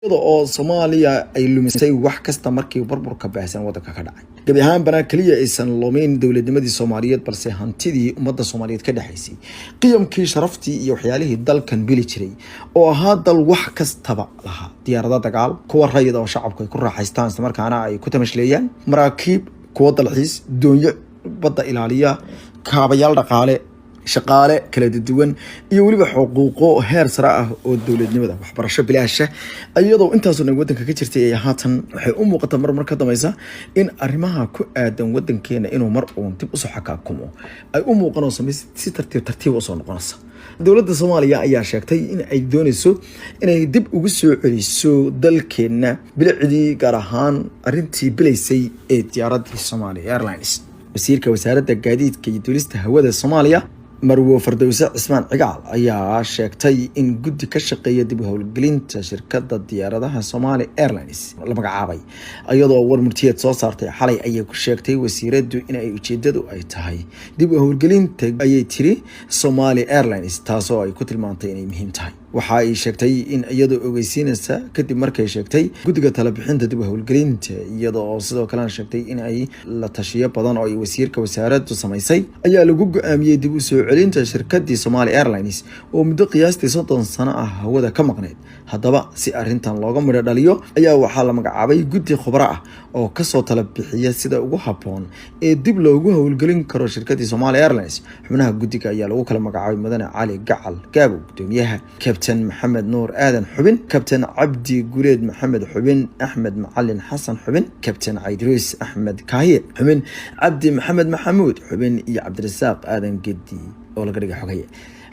Iyada oo Soomaaliya ay lumisay wax kasta markii burburka baahsan wadanka ka dhacay, gebi ahaanbana keliya aysan lumin dowladnimadii Soomaaliyeed, balse hantidii ummadda Soomaaliyeed ka dhexaysay, qiyamkii, sharaftii iyo waxyaalihii dalkan bili jiray, oo ahaa dal wax kastaba lahaa: diyaarado dagaal, kuwa rayid oo shacabku ay ku raaxaystaan islamarkaana ay ku tamashleeyaan, maraakiib, kuwa dalxiis, doonyo badda ilaaliya, kaabayaal dhaqaale, shaqaale kala duwan iyo weliba xuquuqo heer sare ah oo dowladnimada, waxbarasho bilaasha. Iyadoo intaasoo dhan wadanka ka jirtay ay haatan waxay u muuqata mar ka dambaysa in arrimaha ku aadan wadankeena inuu mar uun dib usoo xakaakumo ay u muuqanayso mid si tartiib tartiib usoo noqonaysa. Dowladda Soomaaliya ayaa sheegtay in ay dooneyso inay dib ugu soo celiso dalkeenna bilicdii, gaar ahaan arrintii bilaysay ee diyaaradii Somalia Airlines. Wasiirka Wasaaradda Gaadiidka iyo Duulista Hawada Soomaaliya, Marwo Fardowse Cismaan Cigaal, ayaa sheegtay in guddi ka shaqeeya dib u howlgelinta shirkadda diyaaradaha Somali Airlines la magacaabay. Iyadoo war murtiyeed soo saartay xalay ayay ku sheegtay wasiiraddu in ay ujeedadu ay tahay dib u howlgelinta, ayay tiri, Somali Airlines, taasoo ay ku tilmaantay inay muhiim tahay. Waxa ay sheegtay in iyadoo ogeysiinaysa kadib markay sheegtay guddiga talabixinta dib u howlgelinta, iyada oo sidoo kalena sheegtay in ay la tashiyo badan oo ay wasiirka wasaaraddu samaysay ayaa lagu go-aamiyey dib u soo celinta shirkadii Somali Airlines oo muddo qiyaastii 30 sano ah hawada ka maqneyd. Haddaba, si arrintan looga midho dhaliyo ayaa waxaa la magacaabay guddi khubro ah oo kasoo tala bixiya sida ugu habboon ee dib loogu howlgelin karo shirkadii Somali Airlines. Xubnaha guddiga ayaa lagu kala magacaabay Mudane Cali Gacal Gaabow, gudoomiyaha, Kabtan Maxamed Nuur Aadan, xubin, Kabtan Cabdi Gureed Maxamed, xubin, Axmed Macalin Xasan, xubin, Kabtan Caydruus Axmed Kaahiye, xubin, Cabdi Maxamed Maxamuud, xubin, iyo Cabdirasaaq Aadan Gedi oo laga dhigay xogaye.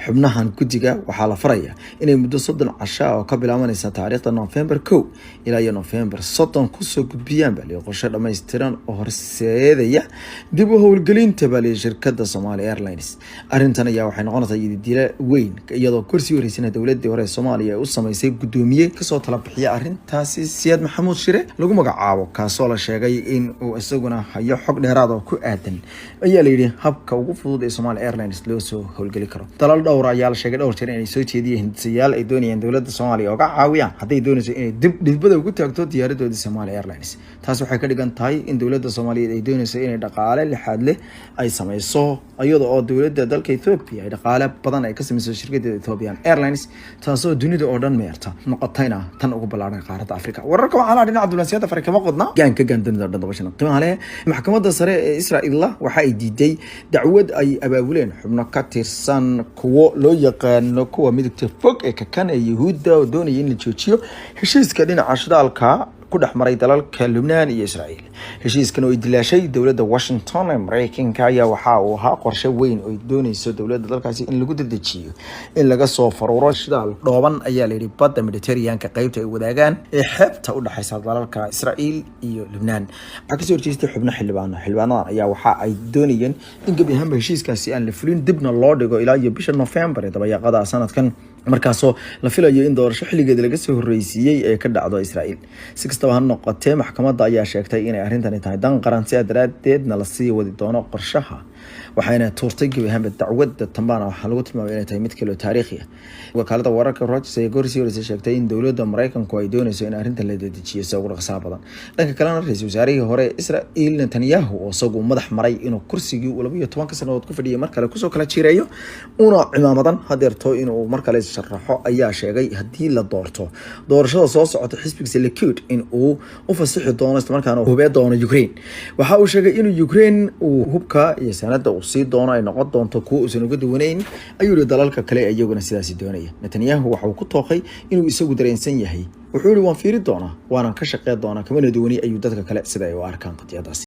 Xubnahan guddiga waxaa la faraya inay muddo 30 casha oo ka bilaabanaysa taariikhda November 1 ilaa iyo November 30 kusoo gudbiyaan, baa liyi, qorshe dhammaystiran oo horseedaya dib u howlgelinta, baa liyi, shirkadda Somali Airlines. Arrintan ayaa waxay noqonaysaa yididilo weyn, iyadoo korsii horeysana dowladii hore ee Soomaaliya ay u samaysay guddoomiye kasoo tala bixiya arrintaasi, Siyaad Maxamuud Shire lagu magacaabo, kaasoo la sheegay in uu isaguna hayo xog dheeraad oo ku aadan, ayaa layidhi, habka ugu fudud ee Somali Airlines loo soo howlgeli karo. Dalal dhowr ayaa la sheegay dhowr jeer inay soo jeediyeen hindisayaal ay doonayeen dowladda Soomaaliya oga caawiyaan hadday doonayso inay dib dhidbada ugu taagto diyaaradoodii Somali Airlines. Taas waxay ka dhigan tahay in dowladda Soomaaliyeed ay doonayso inay dhaqaale lixaad leh ay sameyso, iyada oo dowladda dalka Ethiopia ay dhaqaale badan ay ka sameyso shirkadda Ethiopian Airlines, taasoo dunida oo dhan meerta, noqotayna tan ugu ballaaran qaaradda Afrika. Wararka waxaa lahaa dhinaca diblomaasiyadda fare kama qodna gaan ka gaan dunida oo dhan dabashana qiimaha leh. Maxkamadda sare ee Israel waxa ay diiday dacwad ay abaabuleen xubno ka tirsan kuwo loo yaqaano kuwa midigta fog ee kakan ee Yuhuudda, oo doonaya in la joojiyo heshiiska dhinaca shidaalka ku dhex maray dalalka Lubnaan iyo Israel. Heshiiskan oo ay dilaashay dowladda Washington ee Mareykanka ayaa waxa uu ahaa qorshe weyn oo ay dooneyso dowladda dalkaasi in lagu dedejiyo in laga soo faruuro shidaal dhooban, ayaa layidhi, badda Mediterraneanka qeybta ay wadaagaan ee xeebta u dhexeysa dalalka Israel iyo Lubnaan. Waxaa kasoo horjeestay xubno xildhibaano. Xildhibaanadan ayaa waxa ay doonayeen in gebi ahaanba heshiiskaasi aan la fulin, dibna loo dhigo ilaa iyo bisha November ee dabayaaqada sanadkan, markaasoo la filayo in doorasho xilligeeda laga soo horreysiiyey ee ka dhacdo Israel. Si kastaba ha noqotee, maxkamadda ayaa sheegtay inay arrintani tahay dan qaran, sidaa daraadeedna lasii wadi doono qorshaha, waxayna tuurtay gebi ahaanba dacwadda. Tambana waxaa lagu tilmaamay inay tahay mid kaloo taariikhi ah. Wakaalada wararka Reuters ayaa goor sii horeysay sheegtay in dowladda Maraykanku ay dooneyso in arrintan la dedejiyo si ugu dhaqsaha badan. Dhanka kalena, ra-iisul wasaarihii hore Israel Netanyahu, oo isagu madax maray inuu kursigii uu 12-ka sanadood ku fadhiyay mar kale kusoo kala jireeyo, una cimaamadan hadeerto inuu mar kale sharaxo, ayaa sheegay haddii la doorto doorashada soo socota xisbigiisa Likud in uu u fasixi doono islamarkaana hubee doono Ukraine. Waxa uu sheegay inuu Ukraine uu hubka iyo sanada uu sii doono ay noqon doonto kuwa uusan uga duwaneyn, ayuu yihi, dalalka kale iyaguna sidaasi doonaya. Netanyahu waxa uu ku tooqay inuu isagu dareensan yahay. Wuxuu yihi: "Waan fiiri doonaa, waanan ka shaqeyn doonaa, kamana duwani," ayuu dadka kale sida ay u arkaan qadiyadaasi.